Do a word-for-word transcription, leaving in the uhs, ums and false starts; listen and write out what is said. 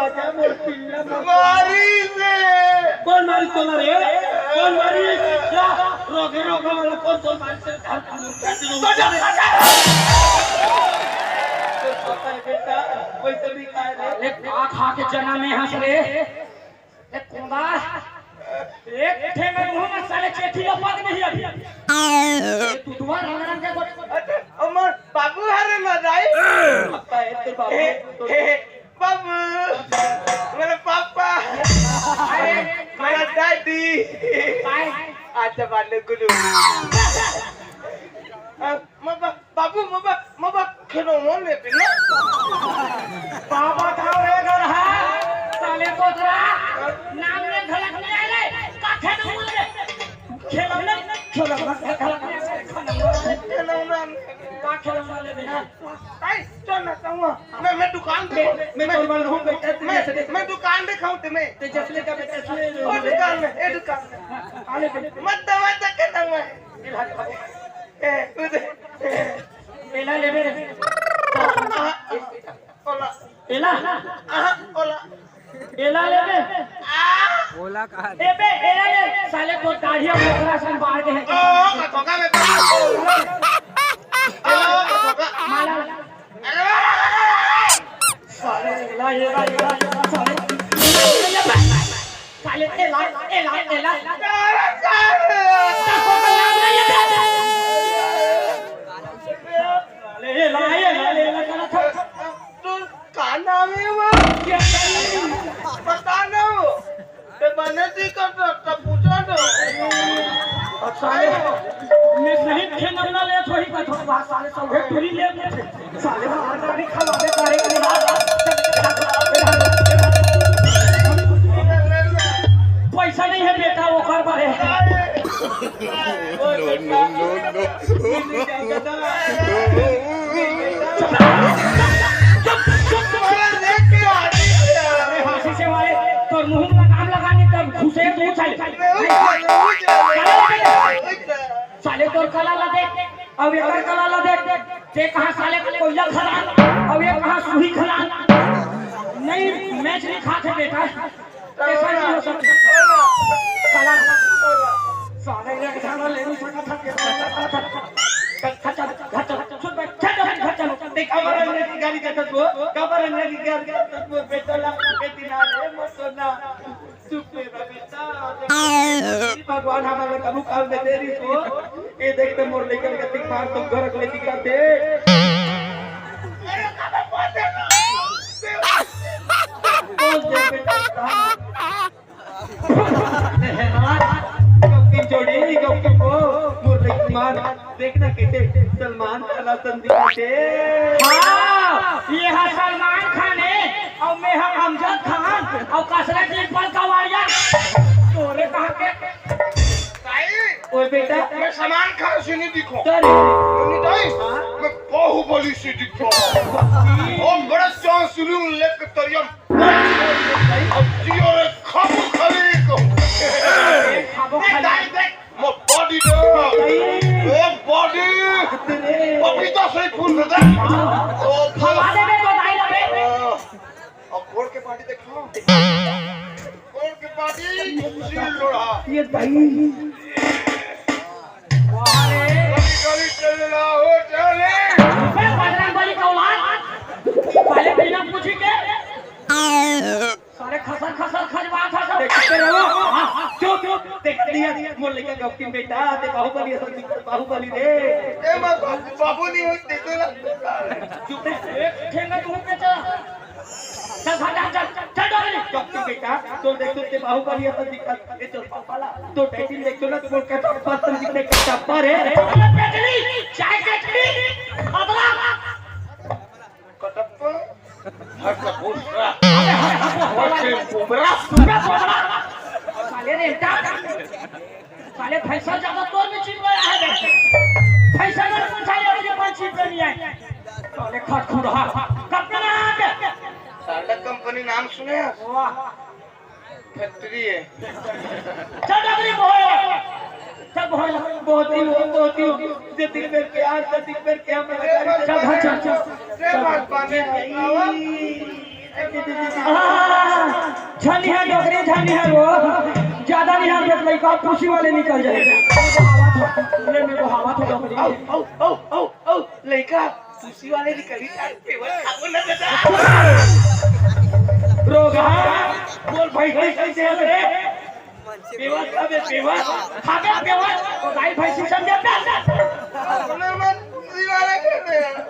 मारी से। कौन मारी तोला रे? कौन मारी? या, रोगे रोगे वाला कौन, कौन मारी से? घर का मुर्गा। तो पता है बेटा, वैसे भी खाए रे। एक आँख आके जना में हंस रे। ए कोंदा, एक ठेंगा मुंह में साले चेठी लपक नहीं अभी। ए दुधवा रंग रंग के गोटे। अरे, हमर बाबू हरे ना दाई। पता है तेरे बाबू। हे, हे, हे, बाबू। मेरा पापा। अरे, मेरा दादी। काय? अच्छा, बाले गुरु। अब मबा, बाबू, मबा, मबा, खेलौना लेबे ना। बाबा थाव रे गरहा, साले तोतरा, नाम में घलक नहीं आए रे, का खेलौना लेबे? खेलौना, खेलौना, घलक नहीं आए रे, खेलौना। खेलौना। का खेलौना लेबे ना? आई, चल ना, कहूँ। मैं, मैं दुकान पे, मैं, मैं, मैं, मैं, मैं, मैं दुकान पे खाऊँ ते मैं। ते जसले का बेटा, जसले वो दुकान में, ए दुकान में। आले पे। मत दवा तक के दवा है। ए, उधर। एला लेबे रे। आहा, ओला। एला? आहा, ओला। एला लेबे? आ? ओला कहा? एबे, एला ले। साले तो दाढ़िया बोकरा सन बाढ़ के है। ओ, कथोका में बाढ़। ओ, कथोका। माला। अरे, अरे, अरे, अरे। साले एला, एला, एला, एला, साले। साले, एला, एला, एला। साले, एला, एला, एला, एला, एला। तू का नाम है वो? बता ना वो। ते बने दी कर तो, तब पूछा ना। और साले, मैं सही खेलौना ले थोड़ी का थोड़ा साले सब है पूरी ले। साले मार गाड़ी खवा दे, साले को मार। पैसा नहीं है बेटा, वो कर पा रहे। No, no, no, no। अरे, हंसी से मारे, तोर मुंह में लगाम लगा नहीं, तब घुसे तू चल। साले तोर कला ला देख, अब एकर कला ला देख, ते कहाँ साले कोयला खदान, अब ये कहाँ सुई खदान। नहीं, मैच नहीं खाते बेटा, ऐसा नहीं हो सकता। साला, साले एक झाड़ा ले नहीं सकता था, खचा, खचा, चुप बैठ, खचा, खचा, देख, अब अंग्रेजी गाड़ी का तत्व, अब अंग्रेजी गाड़ी का तत्व, बेटा ला, बेटी ना रे, मत सोना। भगवान हमन ला कभू काल में दे रहिस हो। ये देख ते मोर लइका के दिमाग तो गरक ले दिखत हे। बोल दे बेटा। गौतम जोड़ी, गौतम को, मोर लइका मान। देखना कैसे सलमान खान असन दिखथे। हाँ, ये हा सलमान खान है और मैं हा अमजद खान और कसरत डिंपल कवाड़िया। तोरे कहाँ के? भाई, ओए बेटा। मैं सलमान खान से नहीं दिखो। अरे। नहीं भाई, हाँ? मैं बाहुबली से दिखो। और बड़ा चांस सुनी हूँ लेके तरियम। अब जियो रे खाबू खाली को। खाबू खाली। देख, देख। मोर बॉडी दे। A body. पपीता से फूल दे। ओ फला दे बे तो दाई ला बे। अब गोड़ के बॉडी देखो। गोड़ के बॉडी। चिल लोढ़ा। ये दाई। वाह रे। गली गली चल रहा हो चले। बे बजरंग बली का औलाद। पहले बिना पूछी के। साले खसर खसर खजवा खसर। देखते रहो। हाँ, हाँ, चुप, चुप। देख लिया, मोर लइका गौतम बेटा, ते बाहुबली असन दिखत, बाहुबली रे। ए, मैं बाबू, बाबू नहीं होते तो ना। चुप, एक ठेंगा तू बेटा। चल, चल, चल, चल, चल, डोगरी। गौतम बेटा, तो देख, तू ते बाहुबली असन दिखत, ये तो पापा ला, तो टाइटिल देख तो ना, तो मोर का पापा असन दिखत, टप्पा रे। अरे, पेटली, चाय पेटली, अबला। कटप्पा। हट सा बोल रहा। हट से बुमरा। साले रे, उठा। साले भैंसा ज्यादा तोर में चिप गया है बे। भैंसा में कौन साले अभी अपन चिप में नहीं आए। साले खटखुरहा। कब का नाम है? साला कंपनी नाम सुने हैं? वाह। फैक्ट्री है। चल डगरी बोल। चल बोल, बहुत ही हो, बहुत ही हो। जे दिल में प्यार, जे दिल में प्यार, चल घर चल, चल। जय माता दी। हाँ, झन निहार डोकरी, झन निहार वो। ज्यादा निहार देख लइका, पूसी वाले निकल जाए। ले मेरे को हवा था डोकरी। औ, औ, औ, औ, औ, लइका, पूसी वाले निकली, पेवर खाबो ना दादा। रोगहा, बोल भाई, भाई, कैसे है रे? पेवर खाबे, पेवर। खाबे, पेवर। तो गाय भैंसी समझे प्यार से। पूसी वाले कर रहे हैं।